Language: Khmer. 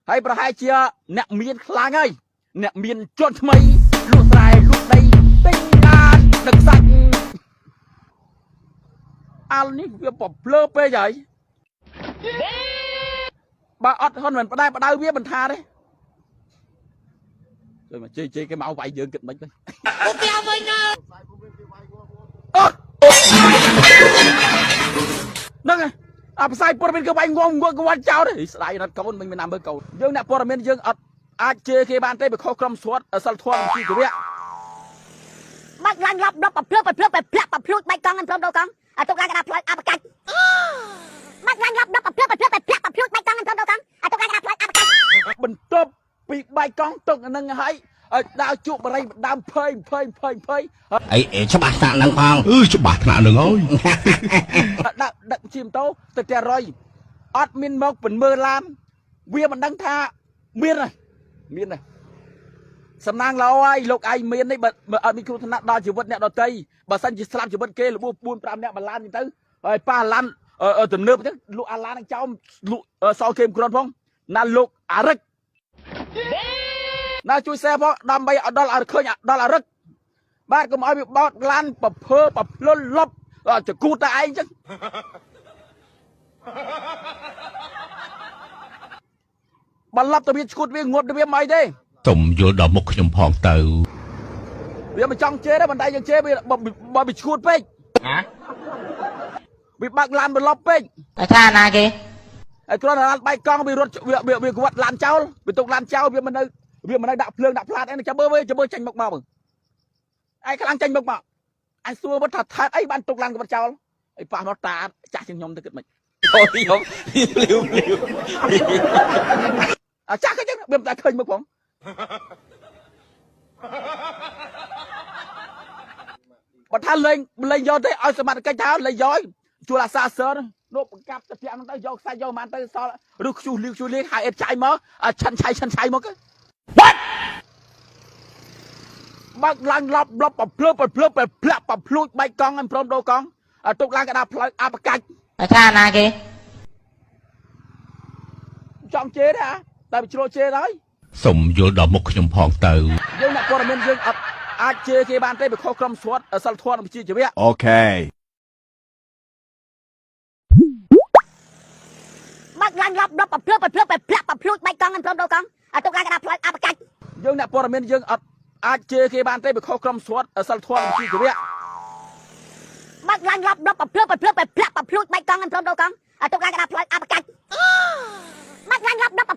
ហើយប្រហែលជាអ្នកមានខ្លាំងហើយអ្នកមានជន់ថ្មីលក់ស្រែលក់ដីទិញឡានដឹកសាច់អាលនេះវាប្រភ្លើពេកហើយបើអត់ហ៊ុនមិនផ្ដែផ្ដៅវាមិនថាទេជួយមកជេរជេរគេមកវាយយើងគិតមិនវិញអត់ហ្នឹងហើយអាផ្សាយព័ត៌មានគេវាយងំងគេវាយចោលទេស្ដាយណាស់កូនមិនមានណាមើលកូនយើងអ្នកព័ត៌មានយើងអត់អាចជេរគេបានទេបើខុសក្រុមស្វត្តសិលធម៌វិជ្ជាជីវៈ បាច់ឡាញ់ឡប់ឡប់ប្រភ្លើប្រភ្លើប្រភ្លាក់ប្រភ្លួចបែកកង់មិនព្រមដូរកង់អាទុកឡានកណ្ដាលផ្លូវអបកាច់បាច់ឡាញ់ឡប់ឡប់ប្រភ្លើប្រភ្លើប្រភ្លាក់ប្រភ្លួចបែកកង់មិនព្រមដូរកង់អាទុកឡានកណ្ដាលផ្លូវអបកាច់ បន្ទាប់ពីបែកកង់ទុកនឹងហើយឲ្យដើរជក់បរិយដើមភ័យភ័យភ័យភ័យ អីអេច្បាស់ថ្នាក់ហ្នឹងផង អឺច្បាស់ថ្នាក់ហ្នឹងហើយ ដាក់ដឹកជិះម៉ូតូទៅផ្ទះរុយអត់មានមកពន្មើលឡានវាមិនដឹងថាមានទេមានទេសំណាងល្អហើយលោកឯងមាននេះបើអត់មានគ្រោះថ្នាក់ដល់ជីវិតអ្នកដទៃបើសិនជាស្លាប់ជីវិតគេរបួស4 5នាក់បន្លានទៅហើយប៉ះឡានទំនើបអញ្ចឹងលក់អាឡាននឹងចោលលក់សល់គេមគ្រាន់ផងណាលោកអារិកណាជួយ share ផងដើម្បីឲ្យដល់ឲ្យឃើញដល់អារិកបាទកុំឲ្យវាបោតឡានប្រភើប្រភ្លុលលប់ចកូតតែឯងអញ្ចឹង បន្លប់ទៅវាឈួតវាងប់ទៅវាមិនអីទេ សុំយល់ដល់មុខខ្ញុំផងទៅ វាមិនចង់ជេរទេប៉ុន្តែយើងជេរវាបើវាឈួតពេក ណា វាបើកឡានបន្លប់ពេក តែថាណាគេ ហើយគ្រាន់តែឡានបែកកង់វារត់វាវាក្វាត់ឡានចោលវាទុកឡានចោលវាមិននៅវាមិននៅដាក់ភ្លើងដាក់ផ្លាតអីចាំមើលវាចាំមើលចេញមុខមកមើលឯងខ្លាំងចេញមុខមកឯងសួរវត្តថាថែតអីបានទុកឡានក្បត់ចោលអីប៉ះមកតាចាស់ជាងខ្ញុំទៅគិតមិនអូយខ្ញុំលាវលាវអាចាស់ក៏ចឹងវាមិនតែឃើញមុខផងបើថាលេងលេងយកទេឲ្យសមត្ថកិច្ចថាលេងយកជួលអាសាសើនោះបង្កាប់ទៅពាក់នោះទៅយកខ្សាច់យកមិនទៅសល់ឬខ្ជុះលៀងខ្ជុះលៀងហើយអេតចាយមកឆិនឆៃឆិនឆៃមក What បើកឡើងឡប់ឡប់ប្រភ្លើប្រភ្លើប្រភ្លាក់ប្រភ្លួចបែកកង់ឲ្យព្រមដូរកង់ទុកឡើងកណ្ដាលផ្លូវអបកាច់ តែថាណាគេ ចង់ជេរទេតែវាជ្រុលជេរហើយ សុំយល់ដល់មុខខ្ញុំផងទៅ យើងអ្នកព័ត៌មានយើងអត់អាចជេរគេបានទេបើខុសក្រុមស្វត្តសិលធម៌និងវិជ្ជាជីវៈ Okay. បាច់ឡាញ់ឡប់ឡប់ប្រភ្លើប្រភ្លើប្រភ្លាក់ប្រភ្លួចបែកកង់មិនព្រមដូរកង់អាទុកឡានកណ្ដាលផ្លូវអបកាច់ យើងអ្នកព័ត៌មានយើងអត់អាចជេរគេបានទេបើខុសក្រុមស្វត្តសិលធម៌និងវិជ្ជាជីវៈ បាច់ឡាញ់ឡប់ឡប់ប្រភ្លើប្រភ្លើប្រភ្លាក់ប្រភ្លួចបែកកង់មិនព្រមដូរកង់អាទុកឡានកណ្ដាលផ្លូវអបកាច់បាច់ឡាញ់ឡប់ឡប់